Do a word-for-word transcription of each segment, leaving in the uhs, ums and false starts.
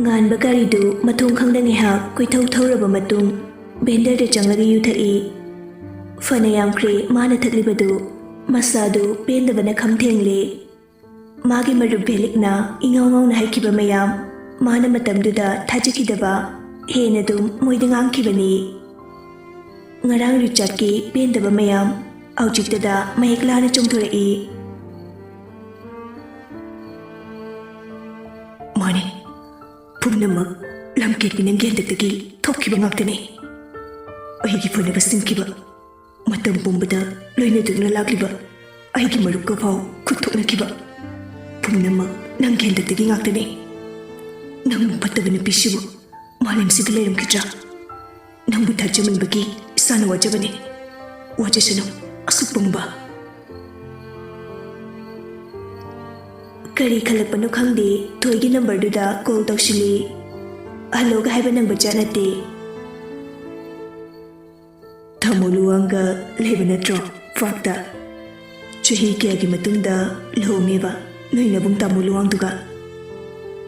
ꯉꯥꯟꯕ ꯒꯥꯔꯤꯗꯨ ꯃꯊꯣꯡ ꯈꯪꯗ ꯉꯥꯏꯍꯥꯛ ꯀꯣꯏꯊꯧ ꯊꯧꯔꯕ ꯃꯇꯨꯡ, ꯚꯦꯟꯗꯔꯗ ꯆꯪꯂꯒ ꯌꯨ ꯊꯛꯏ꯫ ꯐꯅ ꯌꯥꯝꯈ꯭ꯔꯦ ꯃꯥꯅ ꯊꯛꯂꯤꯕꯗꯨ, ꯃꯁꯥꯗꯨ ꯄꯦꯟꯗꯕꯅ ꯈꯝ ꯊꯦꯡꯂꯦ꯫ ꯃꯥꯒꯤ ꯃꯔꯨꯞ ꯚꯦꯂꯤꯛꯅ ꯏꯉꯥꯎ ꯉꯥꯎꯅ ꯍꯥꯏꯈꯤꯕ ꯃꯌꯥꯝ, ꯃꯥꯅ ꯃꯇꯝꯗꯨꯗ ꯊꯥꯖꯈꯤꯗꯕ, ꯍꯦꯟꯅ ꯑꯗꯨꯝ ꯃꯣꯏꯗ ꯉꯥꯡꯈꯤꯕꯅꯤ꯫ ꯉꯔꯥꯡ ꯔꯤꯆꯥꯔꯗꯀꯤ ꯄꯦꯟꯗꯕ ꯃꯌꯥꯝ ꯍꯧꯖꯤꯛꯇꯗ ꯃꯌꯦꯛ ꯂꯥꯅ ꯆꯣꯡꯊꯣꯔꯛꯏ꯫ ꯃꯥꯅꯤ, ꯄꯨꯝꯅꯃꯛ ꯂꯝꯀꯦꯠꯄꯤ ꯅꯪꯒꯤ ꯍꯟꯗꯛꯇꯒꯤ ꯊꯣꯛꯈꯤꯕ ꯉꯥꯛꯇꯅꯤ꯫ ꯑꯩꯒꯤ ꯐꯅꯕ ꯁꯤꯟꯈꯤꯕ, ꯃꯇꯝ ꯄꯨꯝꯕꯗ ꯂꯣꯏꯅꯗꯨꯅ ꯂꯥꯛꯂꯤꯕ ꯑꯩꯒꯤ ꯃꯔꯨꯞꯀ ꯐꯥꯎ ꯈꯨꯠ ꯊꯣꯛꯅꯈꯤꯕ, ꯄꯨꯝꯅꯃꯛ ꯅꯪꯒꯤ ꯍꯟꯗꯛꯇꯒꯤ ꯉꯥꯛꯇꯅꯤ꯫ ꯅꯪꯃꯨꯛ ꯐꯠꯇꯕ ꯅꯨꯄꯤꯁꯤꯕꯨ ꯃꯥꯂꯦꯝꯁꯤꯗ ꯂꯩꯔꯝꯈꯤꯗ꯭ꯔꯥ? ꯅꯪꯕꯨ ꯊꯥꯖꯃꯟꯕꯒꯤ ꯏꯁꯥꯅ ꯋꯥꯖꯕꯅꯤ꯫ ꯋꯥꯖꯁꯅꯨ, ꯑꯁꯨꯛ ꯄꯪꯕ꯫ ꯀꯔꯤ ꯈꯜꯂꯛꯄꯅꯣ ꯈꯪꯗꯦ, ꯊꯣꯏꯒꯤ ꯅꯝꯕꯔꯗꯨꯗ ꯀꯣꯜ ꯇꯧꯁꯤꯜꯂꯤ꯫ ꯍꯜꯂꯣꯒ ꯍꯥꯏꯕ ꯅꯪꯕ ꯖꯥꯠ ꯅꯠꯇꯦ꯫ ꯇꯥꯃꯣ ꯂꯨꯋꯥꯡꯒ ꯂꯩꯕ ꯅꯠꯇ꯭ꯔꯣ ꯄꯥꯔꯛꯇ? ꯆꯍꯤ ꯀꯌꯥꯒꯤ ꯃꯇꯨꯡꯗ ꯂꯨꯍꯣꯡꯉꯦꯕ ꯅꯣꯏ ꯅꯕꯨꯡ ꯇꯥꯃꯣ ꯂꯨꯋꯥꯡꯗꯨꯒ?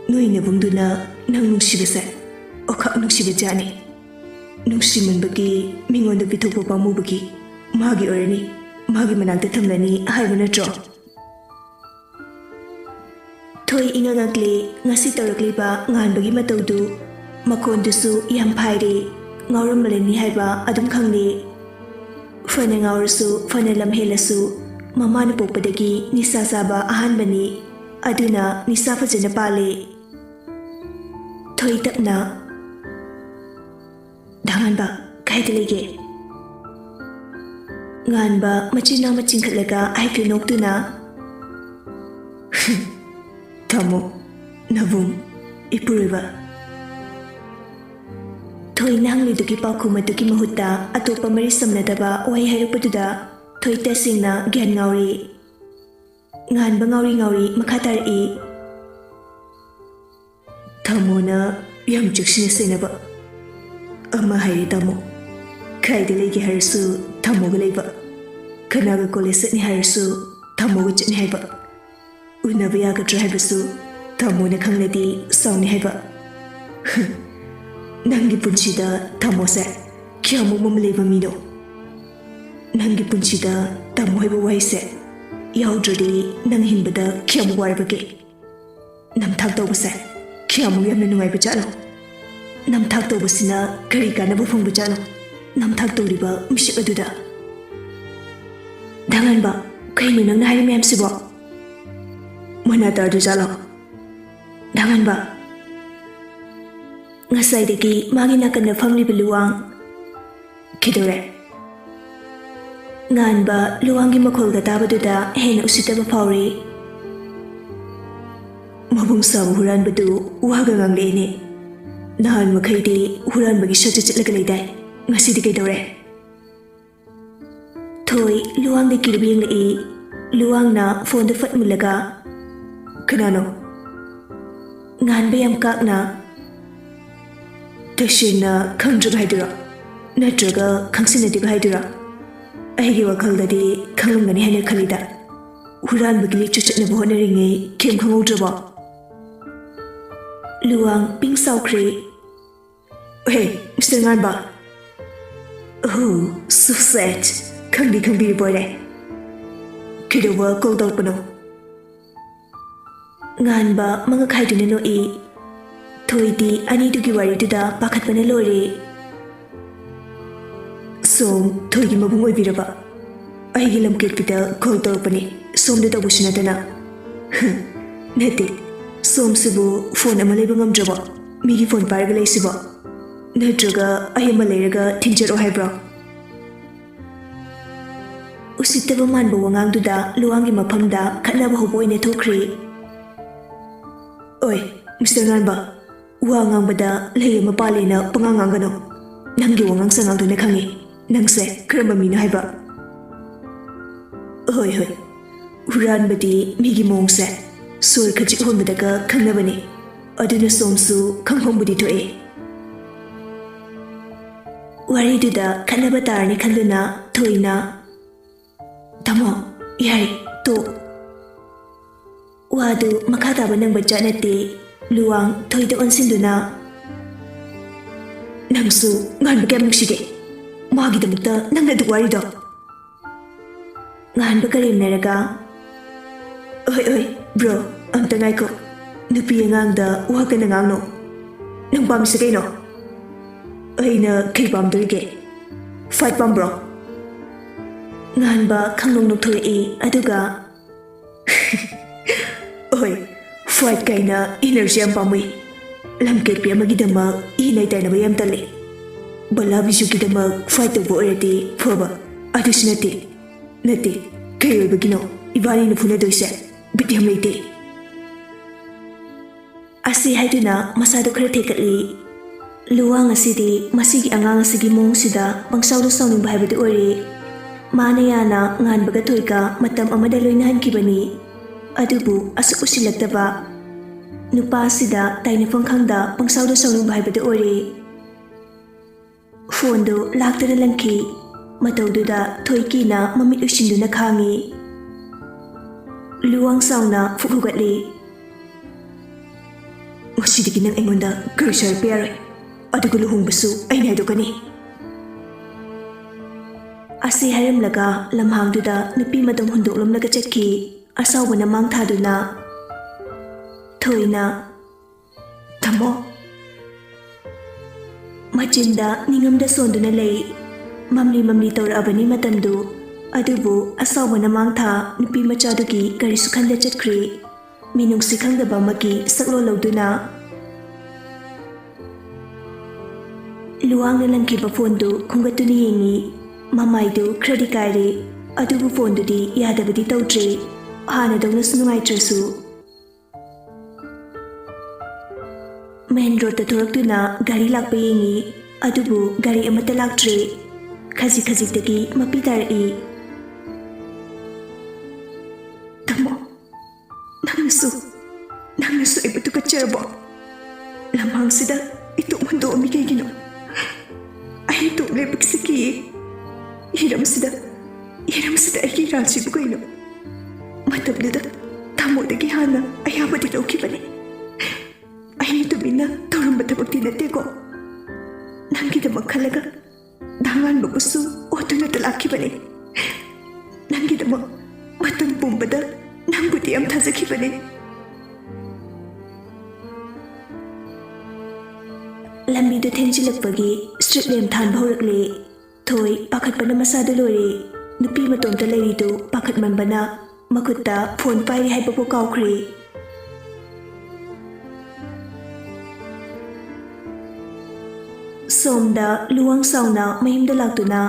ꯅꯣꯏ ꯅꯕꯨꯡꯗꯨꯅ ꯅꯪ ꯅꯨꯡꯁꯤꯕꯁꯦ ꯑꯣꯈꯥꯛ ꯅꯨꯡꯁꯤꯕ ꯖꯥꯠꯅꯤ꯫ ꯅꯨꯡꯁꯤꯃꯟꯕꯒꯤ ꯃꯤꯉꯣꯟꯗ ꯄꯤꯊꯣꯛꯄ ꯄꯥꯝꯃꯨꯕꯒꯤ ꯃꯥꯒꯤ ꯑꯣꯏꯔꯅꯤ, ꯃꯥꯒꯤ ꯃꯅꯥꯛꯇ ꯊꯝꯂꯅꯤ ꯍꯥꯏꯕ ꯅꯠꯇ꯭ꯔꯣ? ꯊꯣꯏ ꯏꯉꯛ ꯉꯛꯂꯤ꯫ ꯉꯁꯤ ꯇꯧꯔꯛꯂꯤꯕ ꯉꯥꯟꯕꯒꯤ ꯃꯇꯧꯗꯨ, ꯃꯈꯣꯟꯗꯨꯁꯨ ꯌꯥꯝ ꯐꯥꯏꯔꯦ꯫ ꯉꯥꯎꯔꯝꯂꯅꯤ ꯍꯥꯏꯕ ꯑꯗꯨꯝ ꯈꯪꯂꯦ꯫ ꯐꯅ ꯉꯥꯎꯔꯁꯨ, ꯐꯅ ꯂꯝ ꯍꯦꯜꯂꯁꯨ, ꯃꯃꯥꯅ ꯄꯣꯛꯄꯗꯒꯤ ꯅꯤꯁꯥ ꯆꯥꯕ ꯑꯍꯥꯟꯕꯅꯤ꯫ ꯑꯗꯨꯅ ꯅꯤꯁꯥ ꯐꯖꯅ ꯄꯥꯜꯂꯦ꯫ ꯊꯣꯏ ꯇꯞꯅ, "ꯗꯥ ꯉꯥꯟꯕ, ꯀꯥꯏꯗ ꯂꯩꯒꯦ?" ꯉꯥꯟꯕ ꯃꯆꯤꯟ ꯃꯅꯥꯎ ꯆꯤꯡꯈꯠꯂꯒ ꯍꯥꯏꯐꯦꯠ ꯅꯣꯛꯇꯨꯅ, "ꯇꯥꯃꯣ, ꯅꯕꯨꯡ, ꯏꯄꯨꯔꯣꯏꯕ꯫" ꯊꯣꯏꯅ ꯍꯪꯂꯤꯗꯨꯒꯤ ꯄꯥꯎꯈꯨꯝ ꯑꯗꯨꯒꯤ ꯃꯍꯨꯠꯇ ꯑꯇꯣꯞꯄ ꯃꯔꯤ ꯁꯝꯅꯗꯕ ꯋꯥꯍꯩ ꯍꯥꯏꯔꯛꯄꯗꯨꯗ ꯊꯣꯏ ꯇꯁꯦꯡꯅ ꯒ꯭ꯌꯥꯟ ꯉꯥꯎꯔꯤ꯫ ꯉꯥꯟꯕ ꯉꯥꯎꯔꯤ ꯉꯥꯎꯔꯤ ꯃꯈꯥ ꯇꯥꯔꯛꯏ꯫ "ꯇꯥꯃꯣꯅ ꯌꯥꯝ ꯆꯦꯛꯁꯤꯟꯅ ꯁꯦꯟꯅꯕ꯫ ꯑꯃ ꯍꯥꯏꯔꯦ ꯇꯥꯃꯣ, ꯀꯥꯏꯗ ꯂꯩꯒꯦ ꯍꯥꯏꯔꯁꯨ ꯇꯥꯃꯣꯒ ꯂꯩꯕ, ꯀꯅꯥꯒ ꯀꯣꯂꯦꯖ ꯆꯠꯅꯤ ꯍꯥꯏꯔꯁꯨ ꯇꯥꯃꯣꯒ ꯆꯠꯅꯤ ꯍꯥꯏꯕ, ꯎꯅꯕ ꯌꯥꯒꯗ꯭ꯔꯥ ꯍꯥꯏꯕꯁꯨ ꯇꯥꯃꯣꯅ ꯈꯪꯂꯗꯤ ꯁꯥꯎꯅꯤ ꯍꯥꯏꯕ, ꯅꯪꯒꯤ ꯄꯨꯟꯁꯤꯗ ꯇꯥꯃꯣꯁꯦ ꯀꯌꯥꯃꯨꯛ ꯃꯃꯜ ꯂꯩꯕ ꯃꯤꯅꯣ? ꯅꯪꯒꯤ ꯄꯨꯟꯁꯤꯗ ꯇꯥꯃꯣ ꯍꯥꯏꯕ ꯋꯥꯍꯩꯁꯦ ꯌꯥꯎꯗ꯭ꯔꯗꯤ ꯅꯪ ꯍꯤꯡꯕꯗ ꯀꯌꯥꯃꯨꯛ ꯋꯥꯔꯕꯒꯦ? ꯅꯝꯊꯥꯛ ꯇꯧꯕꯁꯦ ꯀꯌꯥꯃꯨꯛ ꯌꯥꯝꯅ ꯅꯨꯡꯉꯥꯏꯕ ꯖꯥꯠꯅꯣ? ꯅꯝꯊꯥꯛ ꯇꯧꯕꯁꯤꯅ ꯀꯔꯤ ꯀꯥꯟꯅꯕ ꯐꯪꯕ ꯖꯥꯠꯅꯣ? ꯅꯝꯊꯥꯛ ꯇꯧꯔꯤꯕ ꯃꯤꯁꯛ ꯑꯗꯨꯗ꯫ ꯗꯥ ꯉꯥꯟꯕ, ꯀꯩꯅꯣ ꯅꯪꯅ ꯍꯥꯏꯔꯤ ꯃꯌꯥꯝꯁꯤꯕꯣ? ꯃꯣꯏꯅ ꯇꯥꯔꯗꯤ ꯖꯥꯠꯂꯣ? ꯗꯥ ꯉꯥꯟꯕ꯫ ꯉꯁꯥꯏꯗꯒꯤ ꯃꯥꯒꯤ ꯅꯥꯀꯟꯗ ꯐꯝꯂꯤꯕ ꯂꯨꯋꯥꯡ꯫ ꯀꯩꯗꯧꯔꯦ? ꯉꯥꯟꯕ ꯂꯨꯋꯥꯡꯒꯤ ꯃꯈꯣꯜꯒ ꯇꯥꯕꯗꯨꯗ ꯍꯦꯟꯅ ꯎꯁꯤꯠꯇꯕ ꯐꯥꯎꯔꯤ꯫ ꯃꯕꯨꯡ ꯁꯥꯕ ꯍꯨꯔꯥꯟꯕꯗꯨ ꯋꯥꯒ ꯉꯥꯡꯂꯛꯏꯅꯦ꯫ ꯅꯍꯥꯟ ꯃꯈꯩꯗꯤ ꯍꯨꯔꯥꯟꯕꯒꯤ ꯁꯠ ꯆꯠ ꯆꯠꯂꯒ ꯂꯩꯗꯥꯏ, ꯉꯁꯤꯗꯤ ꯀꯩꯗꯧꯔꯦ? ꯊꯣꯏ ꯂꯨꯋꯥꯡꯗ ꯀꯤꯔꯨꯞ ꯌꯦꯡꯂꯛꯏ꯫ ꯂꯨꯋꯥꯡꯅ ꯐꯣꯟꯗꯨ ꯐꯠ ꯃꯨꯜꯂꯒ, "ꯀꯅꯥꯅꯣ?" ꯉꯥꯟꯕ ꯌꯥꯝ ꯀꯥꯛꯅ, "ꯇꯁꯦꯡꯅ ꯈꯪꯗ꯭ꯔꯤꯕ ꯍꯥꯏꯗꯨꯔꯣ? ꯅꯠꯇ꯭ꯔꯒ ꯈꯪꯁꯤꯟꯅꯗ꯭ꯔꯤꯕ ꯍꯥꯏꯗꯨꯔꯣ? ꯑꯩꯒꯤ ꯋꯥꯈꯜꯗꯗꯤ ꯈꯪꯂꯝꯒꯅꯤ ꯍꯥꯏꯅ ꯈꯜꯂꯤꯗ꯫ ꯍꯨꯔꯥꯟꯕꯒꯤ ꯂꯤꯛ ꯆꯠꯅꯕ ꯍꯣꯠꯅꯔꯤꯉꯩ ꯀꯩꯝ ꯈꯪꯍꯧꯗ꯭ꯔꯕꯣ?" ꯂꯨꯋꯥꯡ ꯄꯤꯡ ꯁꯥꯎꯈ꯭ꯔꯦ꯫ "ꯍꯦ, ꯃꯤꯁꯇꯔ ꯉꯥꯟꯕ!" "Oh, so sad! ꯈꯪꯗꯤ ꯈꯪꯕꯤꯔꯕ ꯑꯣꯏꯔꯦ꯫ ꯀꯩꯗꯧꯕ ꯀꯣꯜ ꯇꯧꯔꯛꯄꯅꯣ?" ꯉꯥꯟꯕ ꯃꯉꯛ ꯍꯥꯏꯗꯨꯅ ꯅꯣꯛꯏ꯫ ꯊꯣꯏꯗꯤ ꯑꯅꯤꯗꯨꯒꯤ ꯋꯥꯔꯤꯗꯨꯗ ꯄꯥꯈꯠꯄꯅ ꯂꯣꯏꯔꯦ꯫ "ꯁꯣꯝ ꯊꯣꯏꯒꯤ ꯃꯕꯨꯡ ꯑꯣꯏꯕꯤꯔꯕ? ꯑꯩꯒꯤ ꯂꯝꯀꯦꯠꯄꯤꯗ ꯀꯣꯜ ꯇꯧꯔꯛꯄꯅꯤ, ꯁꯣꯝꯗ ꯇꯧꯕꯁꯨ ꯅꯠꯇꯅ꯫" "ꯅꯠꯇꯦ, ꯁꯣꯝꯁꯤꯕꯨ ꯐꯣꯟ ꯑꯃ ꯂꯩꯕ ꯉꯝꯗ꯭ꯔꯕꯣ? ꯃꯤꯒꯤ ꯐꯣꯟ ꯄꯥꯏꯔꯒ ꯂꯩꯁꯤꯕꯣ? ꯅꯠꯇ꯭ꯔꯒ ꯑꯩ ꯑꯃ ꯂꯩꯔꯒ ꯊꯤꯟꯖꯔꯛꯑꯣ ꯍꯥꯏꯕ꯭ꯔꯣ?" ꯎꯁꯤꯠꯇꯕ ꯃꯥꯟꯕ ꯋꯥꯉꯥꯡꯗꯨꯗ ꯂꯨꯋꯥꯡꯒꯤ ꯃꯐꯝꯗ ꯈꯠꯅꯕ ꯍꯧꯕ ꯑꯣꯏꯅ ꯊꯣꯛꯈ꯭ꯔꯦ꯫ "ꯑꯣꯏ, ꯃꯤꯁꯇꯔ ꯉꯥꯟꯕ, ꯋꯥ ꯉꯥꯡꯕꯗ ꯂꯩ ꯑꯃ ꯄꯥꯜꯂꯦꯅ ꯄꯉꯥꯡ ꯉꯥꯡꯒꯅꯨ꯫ ꯅꯪꯒꯤ ꯋꯥꯉꯥꯡ ꯁꯉꯥꯡꯗꯨꯅ ꯈꯪꯉꯤ ꯅꯪꯁꯦ ꯀꯔꯝꯕ ꯃꯤꯅꯣ ꯍꯥꯏꯕ꯫" "ꯍꯣꯏ, ꯍꯣꯏ, ꯍꯨꯔꯥꯟꯕꯗꯤ ꯃꯤꯒꯤ ꯃꯑꯣꯡꯁꯦ ꯁꯣꯔ ꯈꯖꯤꯛ ꯍꯣꯟꯕꯗꯒ ꯈꯪꯅꯕꯅꯤ꯫ ꯑꯗꯨꯅ ꯁꯣꯝꯁꯨ ꯈꯪꯐꯝꯕꯨꯗꯤ ꯊꯣꯛꯑꯦ꯫" ꯋꯥꯔꯤꯗꯨꯗ ꯈꯠꯅꯕ ꯇꯥꯔꯅꯤ ꯈꯟꯗꯨꯅ ꯊꯣꯏꯅ, "ꯇꯥꯃꯣ, ꯌꯥꯔꯦ, ꯇꯣꯛ꯫" ꯋꯥꯗꯨ ꯃꯈꯥ ꯇꯥꯕ ꯅꯪꯕ ꯖꯥꯠ ꯅꯠꯇꯦ꯫ ꯂꯨꯋꯥꯡ ꯊꯣꯏꯗ ꯑꯣꯟꯁꯤꯟꯗꯨꯅ, ꯅꯪꯁꯨ ꯉꯥꯟꯕ ꯀꯌꯥꯝ ꯅꯨꯡꯁꯤꯒꯦ? ꯃꯥꯒꯤꯗꯃꯛꯇ ꯅꯪꯅ ꯑꯗꯨꯛ ꯋꯥꯔꯤꯗꯣ? ꯉꯥꯟꯕ ꯀꯔꯦꯝꯅꯔꯒ, "ꯑꯣꯏ, ꯑꯣꯏ, ꯕ꯭ꯔꯣ, ꯑꯝꯇ ꯉꯥꯏꯈꯣ꯫ ꯅꯨꯄꯤ ꯑꯉꯥꯡꯗ ꯋꯥ ꯀꯟꯅ ꯉꯥꯡꯅꯣ꯫ ꯅꯪ ꯄꯥꯝꯃꯤꯁꯦ ꯀꯩꯅꯣ? ꯑꯩꯅ ꯀꯩ ꯄꯥꯝꯗꯣꯔꯤꯒꯦ? ꯐꯥꯏꯠ ꯄꯥꯝꯕ꯭ꯔꯣ?" ꯉꯥꯟꯕ ꯈꯪꯅꯣꯡ ꯅꯣꯛꯊꯣꯔꯛꯏ, ꯑꯗꯨꯒ, "ꯍꯣꯏ, ꯐꯥꯏꯠ ꯀꯥꯏꯅ ꯏꯅꯔꯖꯤ ꯌꯥꯝ ꯄꯥꯝꯃꯨꯏ꯫ ꯂꯝꯀꯦꯠꯄꯤ ꯑꯃꯒꯤꯗꯃꯛ ꯏ ꯅꯩ ꯇꯥꯏꯅꯕ ꯌꯥꯝ ꯇꯜꯂꯤ꯫ ꯕꯂꯥ ꯕꯤꯖꯨꯒꯤꯗꯃꯛ ꯐꯥꯏꯠ ꯇꯧꯕ ꯑꯣꯏꯔꯗꯤ ꯐꯕ꯫ ꯑꯗꯨꯁꯨ ꯅꯠꯇꯦ, ꯅꯠꯇꯦ, ꯀꯩ ꯑꯣꯏꯕꯒꯤꯅꯣ ꯏꯕꯥꯅꯤꯅ ꯐꯨꯅꯗꯣꯏꯁꯦ? ꯕꯤꯠ ꯌꯥꯝ ꯂꯩꯇꯦ꯫" ꯑꯁꯤ ꯍꯥꯏꯗꯨꯅ ꯃꯁꯥꯗꯨ ꯈꯔ ꯊꯦꯛꯀꯠꯂꯤ꯫ ꯂꯨꯋꯥꯡ ꯑꯁꯤꯗꯤ ꯃꯁꯤꯒꯤ ꯑꯉꯥꯡ ꯑꯁꯤꯒꯤ ꯃꯑꯣꯡꯁꯤꯗ ꯄꯪꯁꯥꯎꯗ ꯁꯥꯎꯅꯤꯡꯕ ꯍꯥꯏꯕꯗꯨ ꯑꯣꯏꯔꯦ꯫ ꯃꯥꯅ ꯌꯥꯅ ꯉꯥꯟꯕꯒ ꯊꯣꯏꯒ ꯃꯇꯝ ꯑꯃꯗ ꯂꯣꯏꯅꯍꯟꯈꯤꯕꯅꯤ꯫ ꯑꯗꯨꯕꯨ ꯑꯁꯨꯛ ꯎꯁꯤꯜꯂꯛꯇꯕ ꯅꯨꯄꯥ ꯑꯁꯤꯗ ꯇꯥꯏꯅꯐꯝ ꯈꯪꯗ ꯄꯪꯁꯥꯎꯗ ꯁꯥꯎꯅꯤꯡꯕ ꯍꯥꯏꯕꯗꯨ ꯑꯣꯏꯔꯦ꯫ ꯐꯣꯟꯗꯨ ꯂꯥꯛꯇꯅ ꯂꯪꯈꯤ꯫ ꯃꯇꯧꯗꯨꯗ ꯊꯣꯏꯀꯤꯅ ꯃꯃꯤꯠ ꯎꯏꯁꯤꯟꯗꯨꯅ ꯈꯥꯡꯉꯤ꯫ ꯂꯨꯋꯥꯡ ꯁꯥꯎꯅ ꯐꯨꯛ ꯍꯧꯒꯠꯂꯤ꯫ "ꯉꯁꯤꯗꯒꯤ ꯅꯪ ꯑꯩꯉꯣꯟꯗ ꯀꯔꯤꯁꯨ ꯍꯥꯏꯔꯛꯄ ꯌꯥꯔꯣꯏ꯫ ꯑꯗꯨꯒ ꯂꯨꯍꯣꯡꯕꯁꯨ ꯑꯩꯅ ꯍꯥꯏꯗꯣꯛꯀꯅꯤ꯫" ꯑꯁꯤ ꯍꯥꯏꯔꯝꯂꯒ ꯂꯝꯍꯥꯡꯗꯨꯗ ꯅꯨꯄꯤ ꯃꯇꯣꯝ ꯍꯨꯟꯗꯣꯛꯂꯝꯂꯒ ꯆꯠꯈꯤ꯫ ꯑꯁꯥꯎꯕꯅ ꯃꯥꯡ ꯊꯥꯗꯨꯅ, ꯊꯣꯏꯅ, "ꯇꯥꯃꯣ꯫" ꯃꯆꯤꯟꯗ ꯅꯤꯡꯉꯝꯗ ꯁꯣꯟꯗꯨꯅ ꯂꯩ꯫ ꯃꯝꯂꯤ ꯃꯝꯂꯤ ꯇꯧꯔꯛꯑꯕꯅꯤ ꯃꯇꯝꯗꯨ꯫ ꯑꯗꯨꯕꯨ ꯑꯁꯥꯎꯕꯅ ꯃꯥꯡ ꯊꯥ ꯅꯨꯄꯤ ꯃꯆꯥꯗꯨꯒꯤ ꯀꯔꯤꯁꯨ ꯈꯟꯗ ꯆꯠꯈ꯭ꯔꯦ꯫ ꯃꯤꯅꯨꯡꯁꯤ ꯈꯪꯗꯕ ꯑꯃꯒꯤ ꯁꯛꯂꯣꯟ ꯂꯧꯗꯨꯅ꯫ ꯂꯨꯋꯥꯡꯅ ꯂꯪꯈꯤꯕ ꯐꯣꯟꯗꯨ ꯈꯨꯝꯒꯠꯇꯨꯅ ꯌꯦꯡꯉꯤ꯫ ꯃꯃꯥꯏꯗꯨ ꯈꯔꯗꯤ ꯀꯥꯏꯔꯦ, ꯑꯗꯨꯕꯨ ꯐꯣꯟꯗꯨꯗꯤ ꯌꯥꯗꯕꯗꯤ ꯇꯧꯗ꯭ꯔꯦ꯫ ꯍꯥꯟꯅꯗꯧꯅꯁꯨ ꯅꯨꯡꯉꯥꯏꯇ꯭ꯔꯁꯨ꯫ ꯃꯦꯟ ꯔꯣꯗꯇ ꯊꯣꯔꯛꯇꯨꯅ ꯒꯥꯔꯤ ꯂꯥꯛꯄ ꯌꯦꯡꯉꯤ, ꯑꯗꯨꯕꯨ ꯒꯥꯔꯤ ꯑꯃꯠꯇ ꯂꯥꯛꯇ꯭ꯔꯦ꯫ ꯈꯖꯤꯛ ꯈꯖꯤꯛꯇꯒꯤ ꯃꯄꯤ ꯇꯥꯔꯛꯏ꯫ "ꯇꯥꯃꯣ, ꯅꯪꯅꯁꯨ, ꯅꯪꯅꯁꯨ ꯑꯩꯕꯨ ꯇꯨꯀꯠꯆꯔꯕꯣ? ꯂꯝꯍꯥꯡꯁꯤꯗ ꯏꯇꯣꯝ ꯍꯨꯟꯗꯣꯛꯑꯝꯃꯤ ꯀꯩꯒꯤꯅꯣ? ꯑꯩ ꯏꯇꯣꯝ ꯂꯦꯞꯄꯁꯤ ꯀꯤꯌꯦ꯫ ꯏꯔꯝꯁꯤꯗ, ꯏꯔꯝꯁꯤꯗ ꯑꯩꯒꯤ ꯏꯔꯥꯜꯁꯤꯕꯨ ꯀꯩꯅꯣ? ꯃꯇꯝꯗꯨꯗ ꯇꯥꯃꯣꯗꯒꯤ ꯍꯥꯟꯅ ꯑꯌꯥꯕꯗꯤ ꯂꯧꯈꯤꯕꯅꯤ꯫ ꯑꯩꯅ ꯇꯨꯃꯤꯟꯅ ꯇꯧꯔꯝꯕ ꯊꯕꯛꯇꯤ ꯅꯠꯇꯦꯀꯣ?" ꯅꯪꯒꯤꯗꯃꯛ ꯈꯜꯂꯒ ꯗꯥ ꯉꯥꯟꯕꯕꯨꯁꯨ ꯑꯣꯠꯇꯨꯅꯇ ꯂꯥꯛꯈꯤꯕꯅꯤ꯫ ꯅꯪꯒꯤꯗꯃꯛ ꯃꯇꯝ ꯄꯨꯝꯕꯗ ꯅꯪꯕꯨꯗꯤ ꯌꯥꯝ ꯊꯥꯖꯈꯤꯕꯅꯤ꯫ ꯂꯝꯕꯤꯗꯨ ꯊꯦꯡꯖꯤꯜꯂꯛꯄꯒꯤ street lamp ꯊꯥꯟꯕ ꯍꯧꯔꯛꯂꯦ꯫ ꯊꯣꯏ ꯄꯥꯈꯠꯄꯅ ꯃꯁꯥꯗꯨ ꯂꯣꯏꯔꯦ꯫ ꯅꯨꯄꯤ ꯃꯇꯣꯝꯇ ꯂꯩꯔꯤꯗꯨ ꯄꯥꯈꯠꯃꯟꯕꯅ ꯃꯈꯨꯠꯇ phone ꯄꯥꯏꯔꯤ ꯍꯥꯏꯕꯕꯨ ꯀꯥꯎꯈ꯭ꯔꯦ꯫ ꯁꯣꯝꯗ ꯂꯨꯋꯥꯡ ꯁꯥꯎꯅ ꯃꯌꯨꯝꯗ ꯂꯥꯛꯇꯨꯅ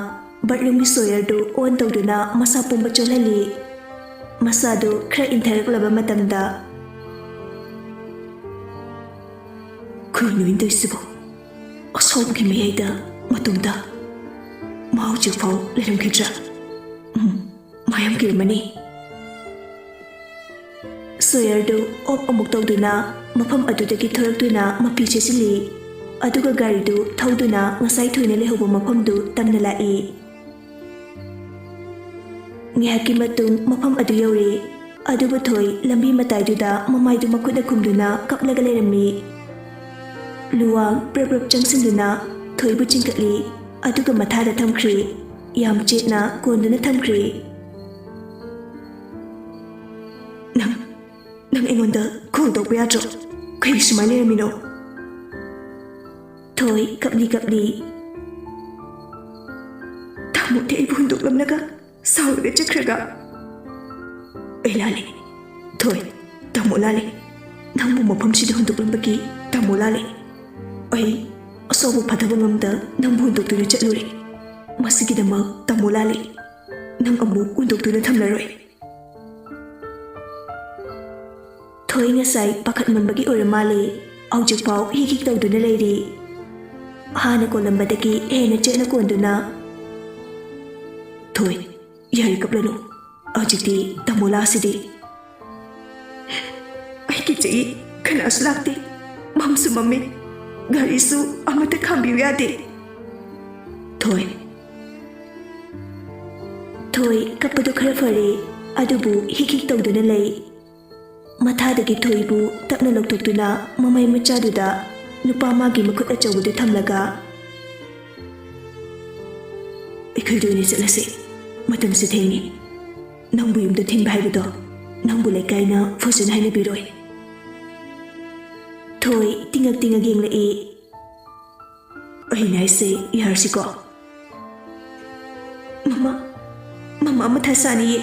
bathroomꯒꯤ showerꯗꯨ on ꯇꯧꯗꯨꯅ ꯃꯁꯥ ꯄꯨꯝꯕ ꯆꯣꯠꯍꯜꯂꯤ꯫ ꯃꯁꯥꯗꯨ ꯈꯔ ꯏꯪꯊꯔꯛꯂꯕ ꯃꯇꯝꯗ, "ꯀꯩꯅꯣ ꯑꯩꯅ ꯇꯧꯔꯤꯁꯤꯕꯣ? ꯑꯁꯥꯎꯕꯒꯤ ꯃꯌꯥꯏꯗ ꯃꯇꯣꯝꯇ꯫ ꯃꯥ ꯍꯧꯖꯤꯛꯐꯥꯎ ꯂꯩꯔꯝꯈꯤꯗ꯭ꯔꯥ? ꯎꯝ, ꯃꯥ ꯌꯥꯝ ꯀꯤꯔꯝꯃꯅꯤ꯫" Showerꯗꯨ off ꯑꯃꯨꯛ ꯇꯧꯗꯨꯅ ꯃꯐꯝ ꯑꯗꯨꯗꯒꯤ ꯊꯣꯔꯛꯇꯨꯅ ꯃꯄꯤ ꯆꯦꯁꯤꯜꯂꯤ꯫ ꯑꯗꯨꯒ ꯒꯥꯔꯤꯗꯨ ꯊꯧꯗꯨꯅ ꯉꯁꯥꯏ ꯊꯣꯏꯅ ꯂꯩꯍꯧꯕ ꯃꯐꯝꯗꯨ ꯇꯝꯅ ꯂꯥꯛꯏ꯫ ꯉꯥꯏꯍꯥꯛꯀꯤ ꯃꯇꯨꯡ ꯃꯐꯝ ꯑꯗꯨ ꯌꯧꯔꯦ꯫ ꯑꯗꯨꯕꯨ ꯊꯣꯏ ꯂꯝꯕꯤ ꯃꯇꯥꯏꯗꯨꯗ ꯃꯃꯥꯏꯗꯨ ꯃꯈꯨꯠꯅ ꯈꯨꯝꯗꯨꯅ ꯀꯞꯂꯒ ꯂꯩꯔꯝꯃꯤ꯫ ꯂꯨꯋꯥꯡ ꯄ꯭ꯔꯞ ꯄ꯭ꯔꯞ ꯆꯪꯁꯤꯟꯗꯨꯅ ꯊꯣꯏꯕꯨ ꯆꯤꯡꯈꯠꯂꯤ, ꯑꯗꯨꯒ ꯃꯊꯥꯗ ꯊꯝꯈ꯭ꯔꯦ꯫ ꯌꯥꯝ ꯆꯦꯠꯅ ꯀꯣꯟꯗꯨꯅ ꯊꯝꯈ꯭ꯔꯦ꯫ "ꯅꯪ, ꯅꯪ ꯑꯩꯉꯣꯟꯗ call ꯇꯧꯕ ꯌꯥꯗ꯭ꯔꯣ? ꯀꯩꯒꯤ ꯁꯨꯃꯥꯏꯅ ꯂꯩꯔꯝꯃꯤꯅꯣ?" ꯊꯣꯏ ꯀꯞꯂꯤ ꯀꯞꯂꯤ꯫ "ꯇꯥꯃꯣꯗꯤ ꯑꯩꯕꯨ ꯍꯨꯟꯗꯣꯛꯂꯝꯂꯒ ꯁꯥꯎꯔꯒ ꯆꯠꯈ꯭ꯔꯒ꯫" "ꯑꯩ ꯂꯥꯜꯂꯦ꯫ ꯊꯣꯏ, ꯇꯥꯃꯣ ꯂꯥꯜꯂꯦ꯫ ꯅꯪꯕꯨ ꯃꯐꯝꯁꯤꯗ ꯍꯨꯟꯗꯣꯛꯂꯝꯕꯒꯤ ꯇꯥꯃꯣ ꯂꯥꯜꯂꯦ꯫ ꯑꯩ ꯑꯁꯥꯎꯕ ꯐꯥꯊꯕ ꯉꯝꯗ ꯅꯪꯕꯨ ꯍꯨꯟꯗꯣꯛꯇꯨꯅ ꯆꯠꯂꯨꯔꯦ꯫ ꯃꯁꯤꯒꯤꯗꯃꯛ ꯇꯥꯃꯣ ꯂꯥꯜꯂꯦ꯫ ꯅꯪ ꯑꯃꯨꯛ ꯍꯨꯟꯗꯣꯛꯇꯨꯅ ꯊꯝꯂꯔꯣꯏ꯫" ꯊꯣꯏ ꯉꯁꯥꯏ ꯄꯥꯈꯠꯃꯟꯕꯒꯤ ꯑꯣꯏꯔ ꯃꯥꯜꯂꯦ, ꯍꯧꯖꯤꯛꯐꯥꯎ ꯍꯤꯛ ꯍꯤꯛ ꯇꯧꯗꯨꯅ ꯂꯩꯔꯤ꯫ ꯍꯥꯟꯅ ꯀꯣꯜꯂꯝꯕꯗꯒꯤ ꯍꯦꯟꯅ ꯆꯦꯠꯅ ꯀꯣꯟꯗꯨꯅ, "ꯊꯣꯏ, ꯌꯥꯔꯦ ꯀꯞꯂꯅꯨ꯫ ꯍꯧꯖꯤꯛꯇꯤ ꯇꯥꯃꯣ ꯂꯥꯛꯑꯁꯤꯗꯤ꯫" "ꯑꯩ ꯀꯤꯖꯩ, ꯀꯅꯥꯁꯨ ꯂꯥꯛꯇꯦ꯫ ꯃꯝꯁꯨ ꯃꯝꯃꯦ꯫ ꯒꯥꯔꯤꯁꯨ ꯑꯃꯠꯇ ꯈꯥꯝꯕꯤꯌꯨ ꯌꯥꯗꯦ꯫" ꯊꯣꯏ꯫ ꯊꯣꯏ ꯀꯞꯄꯗꯨ ꯈꯔ ꯐꯔꯦ, ꯑꯗꯨꯕꯨ ꯍꯤꯛ ꯍꯤꯛ ꯇꯧꯗꯨꯅ ꯂꯩ꯫ ꯃꯊꯥꯗꯒꯤ ꯊꯣꯏꯕꯨ ꯇꯞꯅ ꯂꯧꯊꯣꯛꯇꯨꯅ ꯃꯃꯩ ꯃꯆꯥꯗꯨꯗ ꯅꯨꯄꯥ ꯃꯥꯒꯤ ꯃꯈꯨꯠ ꯑꯆꯧꯕꯗꯨ ꯊꯝꯂꯒ, ꯐꯤꯜꯗ ꯑꯣꯏꯅ ꯆꯠꯂꯁꯦ꯫ ꯃꯇꯝꯁꯨ ꯊꯦꯡꯉꯦ꯫ ꯅꯪꯕꯨ ꯌꯨꯝꯗ ꯊꯤꯟꯕ ꯍꯥꯏꯕꯗꯣ ꯅꯪꯕꯨ ꯂꯩꯀꯥꯏꯅ ꯐꯖꯅ ꯍꯥꯏꯅꯕꯤꯔꯣꯏ꯫ ꯊꯣꯏ ꯇꯤꯡꯉꯛ ꯇꯤꯡꯉꯛ ꯌꯦꯡꯂꯛꯏ꯫ ꯑꯩꯅ ꯍꯥꯏꯁꯦ ꯌꯥꯔꯁꯤꯀꯣ? ꯃꯃꯥ, ꯃꯃꯥ ꯃꯊꯥ ꯁꯥꯅꯤꯌꯦ꯫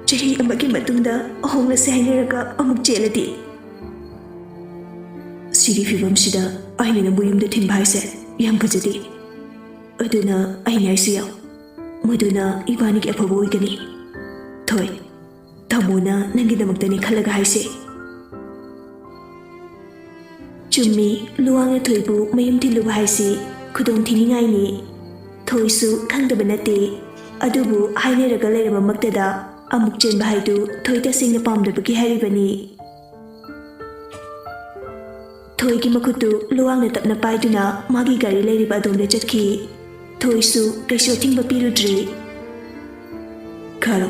ꯆꯍꯤ ꯑꯃꯒꯤ ꯃꯇꯨꯡꯗ ꯍꯣꯡꯂꯁꯦ ꯍꯥꯏꯅꯔꯒ ꯑꯃꯨꯛ ꯆꯦꯜꯂꯗꯤ? ꯁꯤꯒꯤ ꯐꯤꯕꯝꯁꯤꯗ ꯑꯩꯅ ꯅꯪꯕꯨ ꯌꯨꯝꯗ ꯊꯤꯟꯕ ꯍꯥꯏꯁꯦ ꯌꯥꯝ ꯐꯖꯗꯦ꯫ ꯑꯗꯨꯅ ꯑꯩꯅ ꯍꯥꯏꯁꯤ ꯌꯥꯎ꯫ ꯃꯗꯨꯅ ꯏꯕꯥꯅꯤꯒꯤ ꯑꯐꯕ ꯑꯣꯏꯒꯅꯤ꯫ ꯊꯣꯏ, ꯇꯥꯃꯣꯅ ꯅꯪꯒꯤꯗꯃꯛꯇꯅꯤ ꯈꯜꯂꯒ ꯍꯥꯏꯁꯦ꯫ ꯆꯨꯝꯃꯤ, ꯂꯨꯋꯥꯡꯅ ꯊꯣꯏꯕꯨ ꯃꯌꯨꯝ ꯊꯤꯜꯂꯨꯕ ꯍꯥꯏꯁꯤ ꯈꯨꯗꯣꯡ ꯊꯤꯅꯤꯡꯉꯥꯏꯅꯤ꯫ ꯊꯣꯏꯁꯨ ꯈꯪꯗꯕ ꯅꯠꯇꯦ꯫ ꯑꯗꯨꯕꯨ ꯍꯥꯏꯅꯔꯒ ꯂꯩꯔꯕꯃꯛꯇꯗ ꯑꯃꯨꯛ ꯆꯦꯟꯕ ꯍꯥꯏꯗꯨ ꯊꯣꯏ ꯇꯁꯦꯡꯅ ꯄꯥꯝꯗꯕꯒꯤ ꯍꯥꯏꯔꯤꯕꯅꯤ꯫ ꯊꯣꯏꯒꯤ ꯃꯈꯨꯠꯇꯨ ꯂꯨꯋꯥꯡꯅ ꯇꯞꯅ ꯄꯥꯏꯗꯨꯅ ꯃꯥꯒꯤ ꯒꯥꯔꯤ ꯂꯩꯔꯤꯕ ꯑꯗꯣꯝꯗ ꯆꯠꯈꯤ꯫ ꯊꯣꯏꯁꯨ ꯀꯩꯁꯨ ꯑꯊꯤꯡꯕ ꯄꯤꯔꯨꯗ꯭ꯔꯦ꯫ ꯈꯥꯔꯣ꯫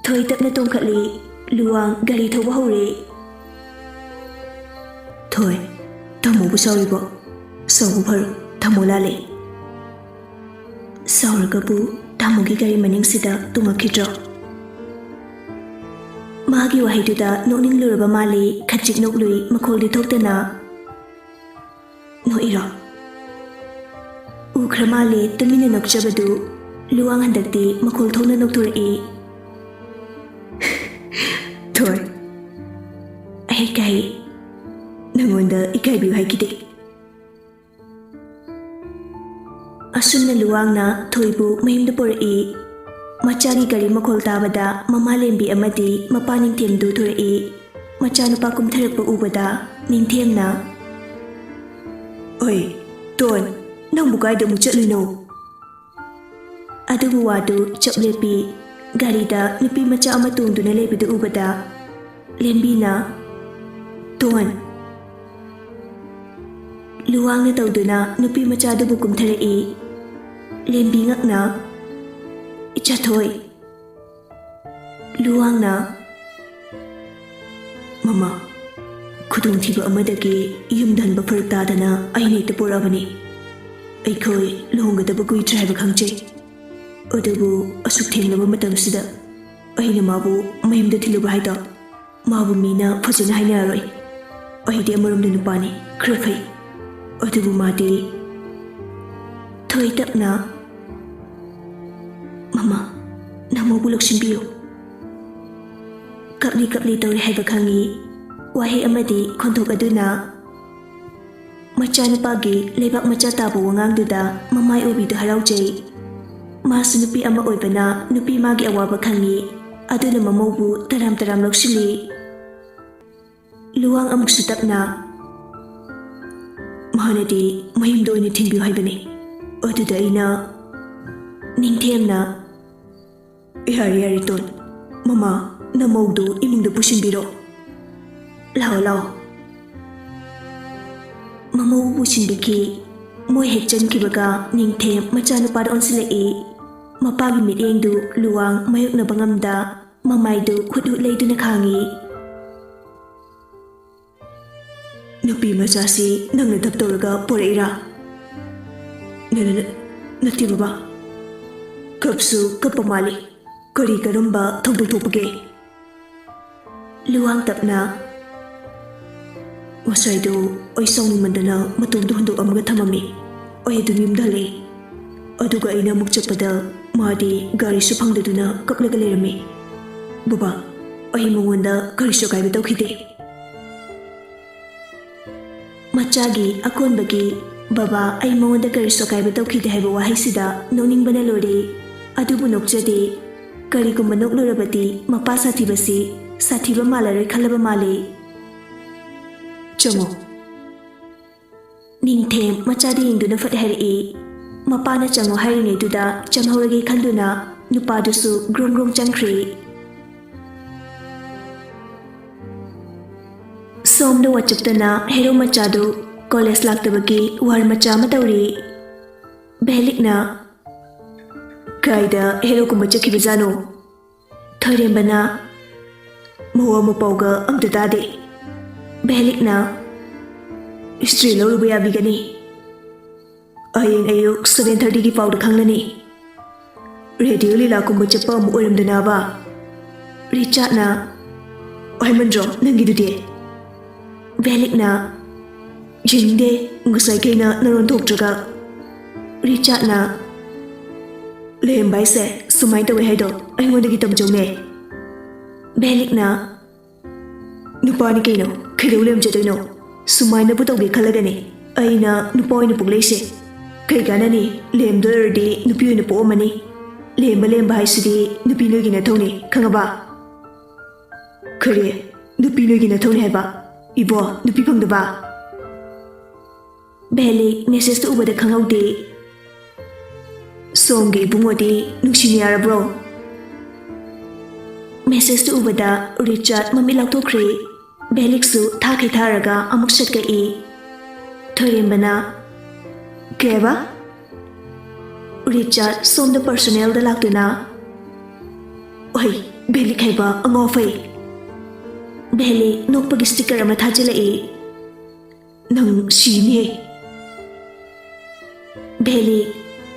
ꯊꯣꯏ ꯇꯞꯅ ꯇꯣꯡꯈꯠꯂꯤ꯫ ꯂꯨꯋꯥꯡ ꯒꯥꯔꯤ ꯊꯧꯕ ꯍꯧꯔꯦ꯫ ꯊꯣꯏ, ꯇꯥꯃꯣꯕꯨ ꯁꯥꯎꯔꯤꯕꯣ? ꯁꯥꯎꯕ ꯐꯔꯣ, ꯇꯥꯃꯣ ꯂꯥꯜꯂꯦ꯫ ꯁꯥꯎꯔꯒꯕꯨ ꯇꯥꯃꯣꯒꯤ ꯒꯥꯔꯤ ꯃꯅꯤꯡꯁꯤꯗ ꯇꯣꯡꯉꯛꯈꯤꯗ꯭ꯔꯣ? ꯃꯥꯒꯤ ꯋꯥꯍꯩꯗꯨꯗ ꯅꯣꯛꯅꯤꯡꯂꯨꯔꯕ ꯃꯥꯜꯂꯤ꯫ ꯈꯖꯤꯛ ꯅꯣꯛꯂꯨꯏ, ꯃꯈꯣꯜꯗꯤ ꯊꯣꯛꯇꯅ꯫ ꯅꯣꯛꯏꯔꯣ? ꯎꯈ꯭ꯔ ꯃꯥꯜꯂꯦ ꯇꯨꯃꯤꯟꯅ ꯅꯣꯛꯆꯕꯗꯨ꯫ ꯂꯨꯋꯥꯡ ꯍꯟꯗꯛꯇꯤ ꯃꯈꯣꯜ ꯊꯣꯛꯅ ꯅꯣꯛꯊꯣꯔꯛꯏ꯫ ꯊꯣꯏ, ꯑꯩ ꯀꯥꯏ ꯅꯉꯣꯟꯗ ꯏꯀꯥꯏꯕꯤꯌꯨ ꯍꯥꯏꯈꯤꯗꯦ꯫ ꯑꯁꯨꯝꯅ ꯂꯨꯋꯥꯡꯅ ꯊꯣꯏꯕꯨ ꯃꯌꯨꯝꯗ ꯄꯨꯔꯛꯏ꯫ ꯃꯆꯥꯒꯤ ꯒꯥꯔꯤ ꯃꯈꯣꯜ ꯇꯥꯕꯗ ꯃꯃꯥ ꯂꯦꯝꯕꯤ ꯑꯃꯗꯤ ꯃꯄꯥ ꯅꯤꯡꯊꯦꯝꯗꯨ ꯊꯣꯔꯛꯏ꯫ ꯃꯆꯥꯅꯨꯄꯥ ꯀꯨꯝꯊꯔꯛꯄ ꯎꯕꯗ ꯅꯤꯡꯊꯦꯝꯅ, "ꯑꯣꯏ, ꯇꯣꯟ, ꯅꯪꯕꯨ ꯀꯥꯏꯗ ꯑꯃꯨꯛ ꯆꯠꯂꯨꯏꯅꯣ?" ꯑꯗꯨꯕꯨ ꯋꯥꯗꯨ ꯆꯞ ꯂꯦꯞꯄꯤ꯫ ꯒꯥꯔꯤꯗ ꯅꯨꯄꯤ ꯃꯆꯥ ꯑꯃ ꯇꯣꯡꯗꯨꯅ ꯂꯩꯕꯗꯨ ꯎꯕꯗ ꯂꯦꯝꯕꯤꯅ, "ꯇꯣꯟ!" ꯂꯨꯋꯥꯡꯅ ꯇꯧꯗꯨꯅ ꯅꯨꯄꯤ ꯃꯆꯥꯗꯨꯕꯨ ꯀꯨꯝꯊꯔꯛꯏ꯫ ꯂꯦꯝꯕꯤ ꯉꯛꯅ, "ꯏꯆꯥꯊꯣꯏ!" ꯂꯨꯋꯥꯡꯅ, "ꯃꯃꯥ, ꯈꯨꯗꯣꯡꯊꯤꯕ ꯑꯃꯗꯒꯤ ꯌꯨꯝꯗ ꯍꯟꯕ ꯐꯔꯛ ꯇꯥꯗꯅ ꯑꯩꯅ ꯍꯦꯛꯇ ꯄꯣꯔꯛꯑꯕꯅꯤ꯫ ꯑꯩꯈꯣꯏ ꯂꯨꯍꯣꯡꯒꯗꯕ ꯀꯨꯏꯗ꯭ꯔꯦ ꯍꯥꯏꯕ ꯈꯪꯖꯩ꯫ ꯑꯗꯨꯕꯨ ꯑꯁꯨꯛ ꯊꯦꯡꯂꯕ ꯃꯇꯝꯁꯤꯗ ꯑꯩꯅ ꯃꯥꯕꯨ ꯃꯌꯨꯝꯗ ꯊꯤꯜꯂꯨꯕ ꯍꯥꯏꯗꯣ ꯃꯥꯕꯨ ꯃꯤꯅ ꯐꯖꯅ ꯍꯥꯏꯅꯔꯔꯣꯏ꯫ ꯑꯩꯗꯤ ꯑꯃꯔꯣꯝꯗ ꯅꯨꯄꯥꯅꯤ, ꯈꯔ ꯐꯩ꯫ ꯑꯗꯨꯕꯨ ꯃꯥꯗꯤ ꯊꯣꯏ ꯇꯞꯅ, "ꯃꯃꯥ, ꯅꯃꯧꯕꯨ ꯂꯧꯁꯤꯟꯕꯤꯌꯨ꯫ ꯀꯞꯂꯤ ꯀꯞꯂꯤ ꯇꯧꯔꯤ ꯍꯥꯏꯕ ꯈꯪꯏ"꯫ ꯋꯥꯍꯩ ꯑꯃꯗꯤ ꯈꯣꯟꯊꯣꯛ ꯑꯗꯨꯅ ꯃꯆꯥꯅꯨꯄꯥꯒꯤ ꯂꯩꯕꯥꯛ ꯃꯆꯥ ꯇꯥꯕ ꯋꯥꯉꯥꯡꯗꯨꯗ ꯃꯃꯥꯏ ꯎꯕꯤꯗꯨ ꯍꯔꯥꯎꯖꯩ꯫ ꯃꯥꯁꯨ ꯅꯨꯄꯤ ꯑꯃ ꯑꯣꯏꯕꯅ ꯅꯨꯄꯤ ꯃꯥꯒꯤ ꯑꯋꯥꯕ ꯈꯪꯏ꯫ ꯑꯗꯨꯅ ꯃꯃꯧꯕꯨ ꯇꯔꯥꯝ ꯇꯔꯥꯝ ꯂꯧꯁꯤꯜꯂꯤ꯫ ꯂꯨꯋꯥꯡ ꯑꯃꯨꯛꯁꯨ ꯇꯞꯅ, "ꯃꯥꯅꯗꯤ ꯃꯌꯨꯝꯗ ꯑꯣꯏꯅ ꯊꯤꯟꯕꯤꯌꯨ ꯍꯥꯏꯕꯅꯤ꯫ ꯑꯗꯨꯗ ꯑꯩꯅ" ꯅꯤꯡꯊꯦꯝꯅ, "ꯌꯥꯔꯦ, ꯌꯥꯔꯦ, ꯇꯣꯟ꯫ ꯃꯃꯥ, ꯅꯃꯧꯗꯨ ꯏꯃꯨꯡꯗ ꯄꯨꯁꯤꯟꯕꯤꯔꯣ꯫ ꯂꯥꯛꯑꯣ, ꯂꯥꯛꯑꯣ"꯫ ꯃꯃꯧ ꯄꯨꯁꯤꯟꯕꯤꯈꯤ꯫ ꯃꯣꯏ ꯍꯦꯛ ꯆꯪꯈꯤꯕꯒ ꯅꯤꯡꯊꯦꯝ ꯃꯆꯥꯅꯨꯄꯥꯗ ꯑꯣꯟꯁꯤꯜꯂꯛꯏ꯫ ꯃꯄꯥꯒꯤ ꯃꯤꯠꯌꯦꯡꯗꯨ ꯂꯨꯋꯥꯡ ꯃꯥꯌꯣꯛꯅꯕ ꯉꯝꯗ ꯃꯃꯥꯏꯗꯨ ꯍꯨꯠ ꯍꯨꯠ ꯂꯩꯗꯨꯅ ꯈꯥꯡꯏ꯫ "ꯅꯨꯄꯤ ꯃꯆꯥꯁꯤ ꯅꯪꯅ ꯙꯞ ꯇꯧꯔꯒ ꯄꯣꯔꯛꯏꯔꯥ?" "ꯅ-, ꯅ-, ꯅ-, ꯅꯠꯇꯦ ꯕꯕꯥ꯫ ꯀꯞꯁꯨ ꯀꯞꯄ ꯃꯥꯜꯂꯤ꯫ ꯀꯔꯤ ꯀꯔꯝꯕ ꯊꯧꯗꯣꯛ ꯊꯣꯛꯄꯒꯦ?" ꯂꯨꯋꯥꯡ ꯇꯞꯅ, "ꯉꯁꯥꯏꯗꯣ ꯑꯩ ꯁꯥꯎꯅꯤꯡꯃꯟꯗꯅ ꯃꯇꯣꯝꯇ ꯍꯨꯟꯗꯣꯛꯑꯝꯃꯒ ꯊꯝꯃꯝꯃꯤ꯫ ꯑꯩ ꯑꯗꯨꯝ ꯌꯨꯝꯗ ꯍꯜꯂꯛꯏ꯫ ꯑꯗꯨꯒ ꯑꯩꯅ ꯑꯃꯨꯛ ꯆꯠꯄꯗ ꯃꯥꯗꯤ ꯒꯥꯔꯤꯁꯨ ꯐꯪꯗꯗꯨꯅ ꯀꯞꯂꯒ ꯂꯩꯔꯝꯃꯤ꯫ ꯕꯕꯥ, ꯑꯩ ꯃꯉꯣꯟꯗ ꯀꯔꯤꯁꯨ ꯑꯀꯥꯏꯕ ꯇꯧꯈꯤꯗꯦ"꯫ ꯃꯆꯥꯒꯤ ꯑꯀꯣꯟꯕꯒꯤ "ꯕꯕꯥ, ꯑꯩ ꯃꯉꯣꯟꯗ ꯀꯔꯤꯁꯨ ꯑꯀꯥꯏꯕ ꯇꯧꯈꯤꯗꯦ" ꯍꯥꯏꯕ ꯋꯥꯍꯩꯁꯤꯗ ꯅꯣꯛꯅꯤꯡꯕꯅ ꯂꯣꯏꯔꯦ꯫ ꯑꯗꯨꯕꯨ ꯅꯣꯛꯆꯗꯦ꯫ ꯀꯔꯤꯒꯨꯝꯕ ꯅꯣꯛꯂꯨꯔꯕꯗꯤ ꯃꯄꯥ ꯁꯥꯊꯤꯕꯁꯤ ꯁꯥꯊꯤꯕ ꯃꯥꯜꯂꯔꯣꯏ ꯈꯜꯂꯕ ꯃꯥꯜꯂꯦ꯫ "ꯆꯪꯉꯣ"꯫ ꯅꯤꯡꯊꯦꯝ ꯃꯆꯥꯗ ꯌꯦꯡꯗꯨꯅ ꯐꯠ ꯍꯥꯏꯔꯛꯏ꯫ ꯃꯄꯥꯅ "ꯆꯪꯉꯣ" ꯍꯥꯏꯔꯤꯉꯩꯗꯨꯗ ꯆꯪꯍꯧꯔꯒꯦ ꯈꯟꯗꯨꯅ ꯅꯨꯄꯥꯗꯨꯁꯨ ꯒ꯭ꯔꯣꯡ ꯒ꯭ꯔꯣꯡ ꯆꯪꯈ꯭ꯔꯦ꯫ ꯁꯣꯝꯗ WhatsApp-ꯇꯅ ꯍꯦꯔꯣ ꯃꯆꯥꯗꯨ ꯀꯣꯂꯦꯖ ꯂꯥꯛꯇꯕꯒꯤ ꯋꯥꯔ ꯃꯆꯥ ꯑꯃ ꯇꯧꯔꯤ꯫ ꯕꯦꯂꯤꯛꯅ, "ꯀꯥꯏꯗ ꯍꯦꯔꯣꯒꯨꯝꯕ ꯆꯠꯈꯤꯕꯖꯥꯠꯅꯣ? ꯊꯣꯏꯔꯦꯝꯕꯅ ꯃꯋꯥ ꯃꯄꯥꯎꯒ ꯑꯝꯇ ꯇꯥꯗꯦ꯫ ꯕꯦꯂꯤꯛꯅ ꯏꯁꯇ꯭ꯔꯤ ꯂꯧꯔꯨꯕ ꯌꯥꯕꯤꯒꯅꯤ꯫ ꯍꯌꯦꯡ ꯑꯌꯨꯛ seven thirtyꯒꯤ ꯄꯥꯎꯗ ꯈꯪꯂꯅꯤ꯫ ꯔꯦꯗꯤꯑꯣ ꯂꯤꯂꯥꯒꯨꯝꯕ ꯆꯠꯄ ꯑꯃꯨꯛ ꯑꯣꯏꯔꯝꯗꯅꯕ꯫ ꯔꯤꯆꯥꯔꯗꯅ, "ꯍꯥꯏꯃꯟꯗ꯭ꯔꯣ ꯅꯪꯒꯤꯗꯨꯗꯤ?" ꯚꯦꯂꯤꯛꯅ, "ꯌꯦꯡꯅꯤꯡꯗꯦ, ꯉꯁꯥꯏ ꯀꯩꯅ ꯅꯔꯣꯟ ꯊꯣꯛꯇ꯭ꯔꯒ꯫" ꯔꯤꯆꯥꯔꯗꯅ, "ꯂꯩꯔꯝꯕ ꯍꯥꯏꯁꯦ ꯁꯨꯃꯥꯏꯅ ꯇꯧꯋꯦ ꯍꯥꯏꯗꯣ ꯑꯩꯉꯣꯟꯗꯒꯤ ꯇꯝꯖꯧꯅꯦ꯫" ꯚꯦꯂꯤꯛꯅ, "ꯅꯨꯄꯥꯅꯤ ꯀꯩꯅꯣ, ꯀꯩꯗꯧ ꯂꯩꯔꯝꯖꯗꯣꯏꯅꯣ? ꯁꯨꯃꯥꯏꯅꯕꯨ ꯇꯧꯒꯦ ꯈꯜꯂꯒꯅꯦ ꯑꯩꯅ ꯅꯨꯄꯥ ꯑꯣꯏꯅ ꯄꯣꯛꯂꯛꯏꯁꯦ꯫ ꯀꯩ ꯀꯥꯟꯅꯅꯤ, ꯂꯦꯝꯗꯣꯏ ꯑꯣꯏꯔꯗꯤ ꯅꯨꯄꯤ ꯑꯣꯏꯅ ꯄꯣꯛꯑꯝꯃꯅꯤ꯫ ꯂꯦꯝꯕ ꯂꯦꯝꯕ ꯍꯥꯏꯁꯤꯗꯤ ꯅꯨꯄꯤ ꯅꯣꯏꯒꯤ ꯅꯊꯧꯅꯤ, ꯈꯪꯉꯕ?" "ꯀꯔꯤ? ꯅꯨꯄꯤ ꯅꯣꯏꯒꯤ ꯅꯊꯧꯅꯤ ꯍꯥꯏꯕ? ꯏꯕꯣ, ꯅꯨꯄꯤ ꯐꯪꯗꯕ?" ꯚꯦꯂꯤꯛ ꯃꯦꯁꯦꯖꯇꯨ ꯎꯕꯗ ꯈꯪꯍꯧꯗꯦ꯫ "ꯁꯣꯝꯒꯤ ꯏꯕꯨꯡꯉꯣꯗꯤ ꯅꯨꯡꯁꯤꯅ ꯌꯥꯔꯕ꯭ꯔꯣ?" ꯃꯦꯁꯦꯖꯇꯨ ꯎꯕꯗ ꯔꯤꯆꯥꯔꯗ ꯃꯃꯤꯠ ꯂꯥꯎꯊꯣꯛꯈ꯭ꯔꯦ꯫ ꯚꯦꯂꯤꯛꯁꯨ ꯊꯥꯈꯩ ꯊꯥꯔꯒ ꯑꯃꯨꯛ ꯁꯠꯀꯛꯏ꯫ ꯊꯣꯏꯔꯦꯝꯕꯅ, "ꯀꯩ ꯍꯥꯏꯕ?" ꯔꯤꯆꯥꯔꯗ ꯁꯣꯝꯗ ꯄꯔꯁꯣꯅꯦꯜꯗ ꯂꯥꯛꯇꯨꯅ, "ꯑꯣꯏ, ꯚꯦꯂꯤꯛ ꯍꯥꯏꯕ ꯑꯉꯥꯎ ꯑꯐꯩ꯫" ꯚꯦꯂꯤꯛ ꯅꯣꯛꯄꯒꯤ ꯁ꯭ꯇꯤꯀꯔ ꯑꯃ ꯊꯥꯖꯤꯜꯂꯛꯏ꯫ "ꯅꯪ ꯁꯤꯅꯤꯍꯦ꯫" ꯚꯦꯂꯤꯛ,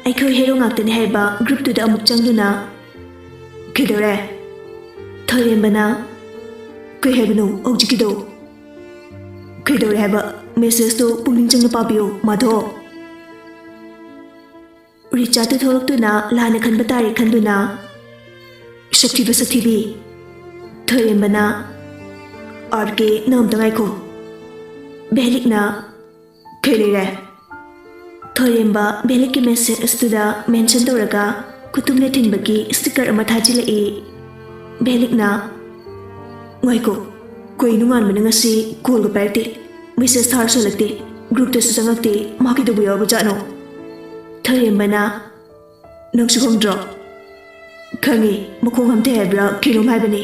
ꯑꯩꯈꯣꯏ ꯍꯦꯔꯣ ꯉꯥꯛꯇꯅꯤ ꯍꯥꯏꯕ ꯒ꯭ꯔꯨꯞꯇꯨꯗ ꯑꯃꯨꯛ ꯆꯪꯗꯨꯅ, "ꯀꯩꯗꯧꯔꯦ?" ꯊꯣꯏꯔꯦꯝꯕꯅ, "ꯀꯩ ꯍꯥꯏꯕꯅꯣ ꯍꯧꯖꯤꯛꯀꯤꯗꯣ?" "ꯀꯩꯗꯧꯔꯦ ꯍꯥꯏꯕ? ꯃꯦꯁꯦꯖꯇꯣ ꯄꯨꯛꯅꯤꯡ ꯆꯪꯅ ꯄꯥꯕꯤꯌꯨ, ꯃꯥꯙꯣ꯫" ꯔꯤꯆꯥꯔꯗꯇꯨ ꯊꯣꯛꯂꯛꯇꯨꯅ ꯂꯥꯟꯅ ꯈꯟꯕ ꯇꯥꯔꯦ ꯈꯟꯗꯨꯅ, "ꯁꯛꯊꯤꯕ ꯁꯛꯊꯤꯕꯤ꯫" ꯊꯣꯏꯔꯦꯝꯕꯅ, "ꯑꯥꯔ ꯀꯦ, ꯅꯪ ꯑꯝꯇ ꯉꯥꯏꯈꯣ꯫" ꯚꯦꯂꯤꯛꯅ, "ꯀꯩ ꯂꯩꯔꯦ?" ꯊꯣꯏꯔꯦꯝꯕ ꯚꯦꯂꯤꯛꯀꯤ ꯃꯦꯁꯦꯖꯇꯨꯗ ꯃꯦꯟꯁꯟ ꯇꯧꯔꯒ ꯈꯨꯇꯨꯝꯅ ꯊꯤꯟꯕꯒꯤ ꯁ꯭ꯇꯤꯀꯔ ꯑꯃ ꯊꯥꯖꯤꯜꯂꯛꯏ꯫ ꯚꯦꯂꯤꯛꯅ, "ꯉꯥꯏꯈꯣ, ꯀꯩꯅꯣ ꯉꯥꯟꯕꯅ ꯉꯁꯤ ꯀꯣꯜꯒ ꯄꯥꯏꯔꯛꯇꯦ, ꯃꯦꯁꯦꯖ ꯊꯥꯔꯁꯨ ꯍꯜꯂꯛꯇꯦ, ꯒ꯭ꯔꯨꯞꯇꯁꯨ ꯆꯪꯉꯛꯇꯦ, ꯃꯥ ꯀꯩꯗꯧꯕ ꯌꯥꯎꯔꯕꯖꯥꯠꯅꯣ?" ꯊꯣꯏꯔꯦꯝꯕꯅ, "ꯅꯪꯁꯨ ꯈꯪꯗ꯭ꯔꯣ?" "ꯈꯪꯉꯤ, ꯃꯈꯣꯡ ꯍꯥꯝꯊꯩ ꯍꯥꯏꯕ꯭ꯔꯥ ꯀꯩꯅꯣꯝ ꯍꯥꯏꯕꯅꯤ꯫"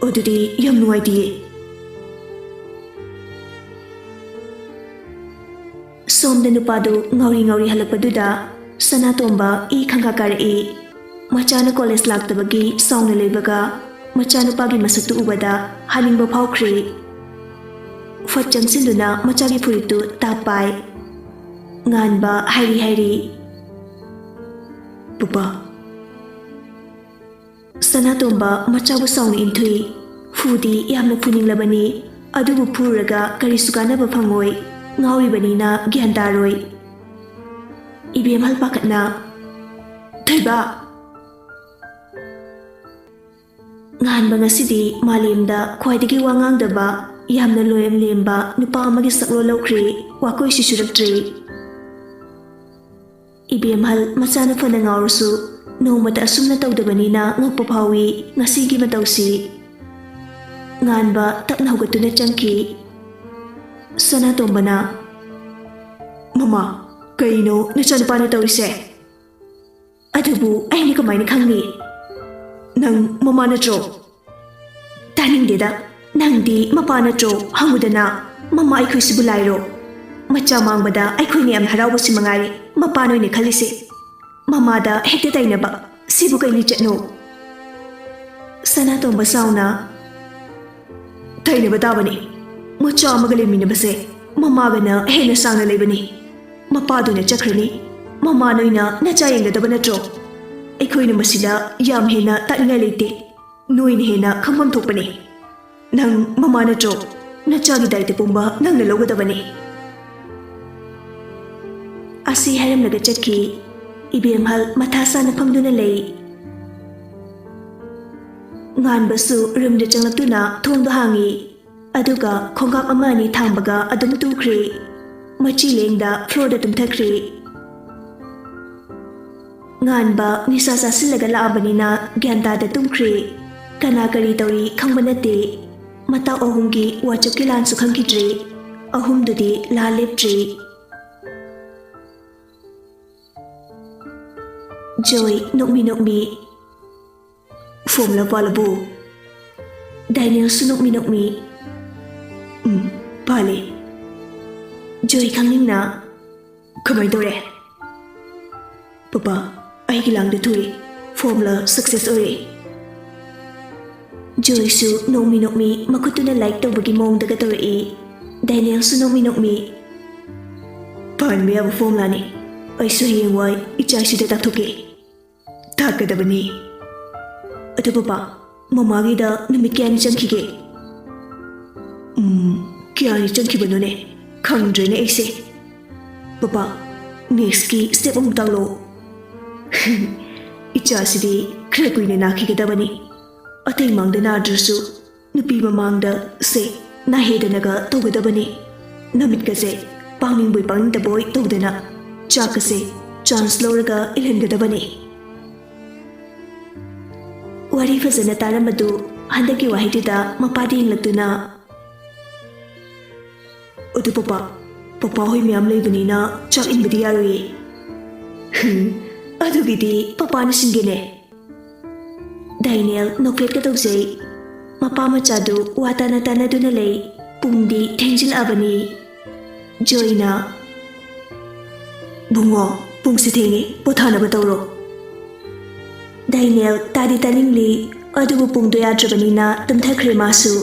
"ꯑꯗꯨꯗꯤ ꯌꯥꯝ ꯅꯨꯡꯉꯥꯏꯇꯤꯌꯦ꯫" ꯁꯣꯝꯗ ꯅꯨꯄꯥꯗꯨ ꯉꯥꯎꯔꯤ ꯉꯥꯎꯔꯤ ꯍꯜꯂꯛꯄꯗꯨꯗ ꯁꯅꯥꯇꯣꯝꯕ ꯏ ꯈꯪꯀꯥ ꯀꯥꯔꯛꯏ꯫ ꯃꯆꯥꯅ ꯀꯣꯂꯦꯖ ꯂꯥꯛꯇꯕꯒꯤ ꯁꯥꯎꯅ ꯂꯩꯕꯒ ꯃꯆꯥꯅꯨꯄꯥꯒꯤ ꯃꯁꯛꯇꯨ ꯎꯕꯗ ꯍꯥꯅꯤꯡꯕ ꯐꯥꯎꯈ꯭ꯔꯦ꯫ ꯐꯠ ꯆꯪꯁꯤꯟꯗꯨꯅ ꯃꯆꯥꯒꯤ ꯐꯨꯔꯤꯠꯇꯨ ꯇꯥꯞ ꯄꯥꯏ꯫ ꯉꯥꯟꯕ ꯍꯥꯏꯔꯤ ꯍꯥꯏꯔꯤ, "ꯄꯄꯥ"꯫ ꯁꯅꯥꯇꯣꯝꯕ ꯃꯆꯥꯕꯨ ꯁꯥꯎꯅ ꯏꯟꯊꯨꯏ꯫ ꯐꯨꯗꯤ ꯌꯥꯝꯅ ꯐꯨꯅꯤꯡꯂꯕꯅꯤ, ꯑꯗꯨꯕꯨ ꯐꯨꯔꯒ ꯀꯔꯤꯁꯨ ꯀꯥꯟꯅꯕ ꯐꯪꯉꯣꯏ꯫ ꯉꯥꯎꯔꯤꯕꯅꯤꯅ ꯒ꯭ꯌꯥꯟ ꯇꯥꯔꯣꯏ꯫ ꯏꯕꯦꯝꯍꯜ ꯄꯥꯈꯠꯅ, "ꯊꯣꯏꯕ!" ꯉꯥꯟꯕ ꯉꯁꯤꯗꯤ ꯃꯥꯂꯦꯝꯗ ꯈ꯭ꯋꯥꯏꯗꯒꯤ ꯋꯥ ꯉꯥꯡꯗꯕ, ꯌꯥꯝꯅ ꯂꯣꯏꯔꯝ ꯂꯦꯝꯕ ꯅꯨꯄꯥ ꯑꯃꯒꯤ ꯁꯛꯂꯣꯟ ꯂꯧꯈ꯭ꯔꯦ꯫ ꯋꯥꯀꯣꯏꯁꯨ ꯁꯨꯔꯛꯇ꯭ꯔꯦ꯫ ꯏꯕꯦꯝꯍꯜ ꯃꯆꯥꯅ ꯐꯅ ꯉꯥꯎꯔꯁꯨ ꯅꯣꯡꯃꯇ ꯑꯁꯨꯝꯅ ꯇꯧꯗꯕꯅꯤꯅ ꯉꯛꯄ ꯐꯥꯎꯏ ꯉꯁꯤꯒꯤ ꯃꯇꯧꯁꯤ꯫ ꯉꯥꯟꯕ ꯇꯞꯅ ꯍꯧꯒꯠꯇꯨꯅ ꯆꯪꯈꯤ꯫ ꯁꯅꯥꯇꯣꯝꯕꯅ, "ꯃꯃꯥ, ꯀꯩꯅꯣ ꯅꯆꯥꯅꯨꯄꯥꯅ ꯇꯧꯔꯤꯁꯦ?" "ꯑꯗꯨꯕꯨ ꯑꯩꯅ ꯀꯃꯥꯏꯅ ꯈꯪꯅꯤ? ꯅꯪ ꯃꯃꯥ ꯅꯠꯇ꯭ꯔꯣ?" "ꯇꯥꯅꯤꯡꯗꯦꯗ, ꯅꯪꯗꯤ ꯃꯄꯥ ꯅꯠꯇ꯭ꯔꯣ? ꯍꯪꯉꯨꯗꯅ, ꯃꯃꯥ ꯑꯩꯈꯣꯏꯁꯤꯕꯨ ꯂꯥꯏꯔꯣ? ꯃꯆꯥ ꯃꯥꯡꯕꯗ ꯑꯩꯈꯣꯏꯅ ꯌꯥꯝ ꯍꯔꯥꯎꯕꯁꯤ ꯃꯉꯥꯏꯔꯦ ꯃꯄꯥ ꯅꯣꯏꯅ ꯈꯜꯂꯤꯁꯦ꯫ ꯃꯃꯥꯗ ꯍꯦꯛꯇ ꯇꯩꯅꯕ, ꯁꯤꯕꯨ ꯀꯩ ꯂꯤꯆꯠꯅꯣ?" ꯁꯅꯥꯇꯣꯝꯕ ꯁꯥꯎꯅ, "ꯇꯩꯅꯕ ꯇꯥꯕꯅꯤ꯫ ꯃꯆꯥ ꯑꯃꯒ ꯂꯩꯃꯤꯟꯅꯕꯁꯦ ꯃꯃꯥꯒꯅ ꯍꯦꯟꯅ ꯁꯥꯡꯅ ꯂꯩꯕꯅꯤ꯫ ꯃꯄꯥꯗꯨꯅ ꯆꯠꯈ꯭ꯔꯅꯤ, ꯃꯃꯥ ꯅꯣꯏꯅ ꯅꯆꯥ ꯌꯦꯡꯒꯗꯕ ꯅꯠꯇ꯭ꯔꯣ? ꯑꯩꯈꯣꯏꯅ ꯃꯁꯤꯗ ꯌꯥꯝ ꯍꯦꯟꯅ ꯇꯥꯅꯤꯡꯉꯥꯏ ꯂꯩꯇꯦ꯫ ꯅꯣꯏꯅ ꯍꯦꯟꯅ ꯈꯪꯐꯝ ꯊꯣꯛꯄꯅꯤ꯫ ꯅꯪ ꯃꯃꯥ ꯅꯠꯇ꯭ꯔꯣ? ꯅꯆꯥꯒꯤ ꯗꯥꯏꯇ ꯄꯨꯝꯕ ꯅꯪꯅ ꯂꯧꯒꯗꯕꯅꯤ꯫" ꯑꯁꯤ ꯍꯥꯏꯔꯝꯂꯒ ꯆꯠꯈꯤ꯫ ꯏꯕꯦꯝꯍꯜ ꯃꯊꯥ ꯁꯥꯅ ꯐꯝꯗꯨꯅ ꯂꯩ꯫ ꯉꯥꯟꯕꯁꯨ ꯔꯨꯝꯗ ꯆꯪꯂꯛꯇꯨꯅ ꯊꯣꯡꯗꯣ ꯍꯥꯡꯉꯤ꯫ ꯑꯗꯨꯒ ꯈꯣꯡꯀꯥꯞ ꯑꯃ ꯑꯅꯤ ꯊꯥꯡꯕꯒ ꯑꯗꯨꯝ ꯇꯨꯈ꯭ꯔꯦ꯫ ꯃꯆꯤ ꯂꯦꯡꯗ ꯐ꯭ꯂꯣꯔꯗ ꯇꯨꯝꯊꯈ꯭ꯔꯦ꯫ ꯉꯥꯟꯕ ꯅꯤꯁꯥ ꯆꯥꯁꯤꯜꯂꯒ ꯂꯥꯛꯑꯕꯅꯤꯅ ꯒ꯭ꯌꯥꯟ ꯇꯥꯗ ꯇꯨꯝꯈ꯭ꯔꯦ꯫ ꯀꯅꯥ ꯀꯔꯤ ꯇꯧꯔꯤ ꯈꯪꯕ ꯅꯠꯇꯦ꯫ ꯃꯇꯥꯎ ꯑꯍꯨꯝꯒꯤ ꯋꯥꯆꯞꯀꯤ ꯂꯥꯟꯁꯨ ꯈꯪꯈꯤꯗ꯭ꯔꯦ꯫ ꯑꯍꯨꯝꯗꯨꯗꯤ ꯂꯥ ꯂꯦꯞꯇ꯭ꯔꯤ꯫ ꯖꯣꯏ ꯅꯣꯛꯃꯤ ꯅꯣꯛꯃꯤ, "ꯐꯣꯝꯂ ꯄꯥꯜꯂꯕꯣ?" ꯗꯥꯏꯅꯦꯜꯁꯨ ꯅꯣꯛꯃꯤ ꯅꯣꯛꯃꯤ, "ꯎꯝ, ꯄꯥꯜꯂꯦ꯫" ꯖꯣꯏ ꯈꯪꯅꯤꯡꯅ, "ꯀꯃꯥꯏ ꯇꯧꯔꯦ?" "ꯄꯄꯥ, ꯑꯩꯒꯤ ꯂꯥꯡꯗ ꯊꯣꯛꯏ꯫ ꯐꯣꯝꯂ ꯁꯛꯁꯦꯁ ꯑꯣꯏꯔꯦ꯫" ꯖꯣꯏꯁꯨ ꯅꯣꯛꯃꯤ ꯅꯣꯛꯃꯤ ꯃꯈꯨꯠꯇꯨꯅ ꯂꯥꯏꯛ ꯇꯧꯕꯒꯤ ꯃꯑꯣꯡꯗꯒ ꯇꯧꯔꯛꯏ꯫ ꯗꯥꯏꯅꯦꯜꯁꯨ ꯅꯣꯛꯃꯤ ꯅꯣꯛꯃꯤ, ꯄꯟꯕ ꯌꯥꯕ ꯐꯣꯔꯃꯨꯂꯥꯅꯤ꯫ ꯑꯩꯁꯨ ꯍꯌꯦꯡꯋꯥꯏ ꯏꯆꯥꯁꯤꯗ ꯇꯥꯛꯊꯣꯛꯀꯦ꯫ ꯇꯥꯛꯀꯗꯕꯅꯤ꯫ ꯑꯗꯨ ꯄꯄꯥ, ꯃꯃꯥꯒꯤꯗ ꯅꯨꯃꯤꯠ ꯀꯌꯥꯅꯤ ꯆꯪꯈꯤꯒꯦ? ꯎꯝ, ꯀꯌꯥꯅꯤ ꯆꯪꯈꯤꯕꯅꯣꯅꯦ? ꯈꯪꯗ꯭ꯔꯦꯅꯦ ꯑꯩꯁꯦ꯫ ꯄꯄꯥ, ꯅꯦꯛꯁꯀꯤ ꯁ꯭ꯇꯦꯞ ꯑꯃꯨꯛ ꯇꯥꯛꯂꯛꯑꯣ꯫ ꯏꯆꯥꯁꯤꯗꯤ ꯈꯔ ꯀꯨꯏꯅ ꯅꯥꯈꯤꯒꯗꯕꯅꯤ꯫ ꯑꯇꯩ ꯃꯥꯡꯗ ꯅꯥꯗ꯭ꯔꯁꯨ ꯅꯨꯄꯤ ꯃꯃꯥꯡꯗ ꯁꯦ ꯅꯥꯍꯦꯗꯅꯒ ꯇꯧꯒꯗꯕꯅꯤ꯫ ꯅꯃꯤꯠꯀꯁꯦ ꯄꯥꯡꯅꯤꯡꯕꯣꯏ ꯄꯥꯡꯅꯤꯡꯗꯕꯣꯏ ꯇꯧꯗꯅ ꯆꯥꯛꯀꯁꯦ ꯆꯥꯟꯁ ꯂꯧꯔꯒ ꯏꯜꯍꯟꯒꯗꯕꯅꯤ꯫ ꯋꯥꯔꯤ ꯐꯖꯅ ꯇꯥꯔꯝꯕꯗꯨ ꯍꯟꯗꯛꯀꯤ ꯋꯥꯍꯩꯗꯨꯗ ꯃꯄꯥꯗ ꯌꯦꯡꯂꯛꯇꯨꯅ, "ꯑꯗꯨ ꯄꯄꯥ, ꯄꯄꯥ ꯍꯣꯏ ꯃꯌꯥꯝ ꯂꯩꯕꯅꯤꯅ ꯆꯥꯛ ꯏꯟꯕꯗꯤ ꯌꯥꯔꯣꯏꯌꯦ꯫" "ꯍꯨꯝ, ꯑꯗꯨꯒꯤꯗꯤ ꯄꯄꯥꯅ ꯁꯤꯟꯒꯦꯅꯦ꯫" ꯗꯥꯏꯅꯦꯜ ꯅꯣꯛꯐꯦꯠꯀ ꯇꯧꯖꯩ꯫ ꯃꯄꯥ ꯃꯆꯥꯗꯨ ꯋꯥ ꯇꯥꯅ ꯇꯥꯅꯗꯨꯅ ꯂꯩ꯫ ꯄꯨꯡꯗꯤ ꯊꯦꯡꯖꯤꯜꯂꯛꯑꯕꯅꯤ꯫ ꯖꯣꯏꯅ, "ꯕꯨꯡꯉꯣ, ꯄꯨꯡꯁꯤ ꯊꯦꯡꯉꯦ, ꯄꯣꯊꯥꯅꯕ ꯇꯧꯔꯣ꯫" ꯗꯥꯏꯅꯦꯜ ꯇꯥꯗꯤ ꯇꯥꯅꯤꯡꯂꯤ, ꯑꯗꯨꯕꯨ ꯄꯨꯡꯗꯣ ꯌꯥꯗ꯭ꯔꯕꯅꯤꯅ ꯇꯨꯝꯊꯈ꯭ꯔꯦ ꯃꯥꯁꯨ꯫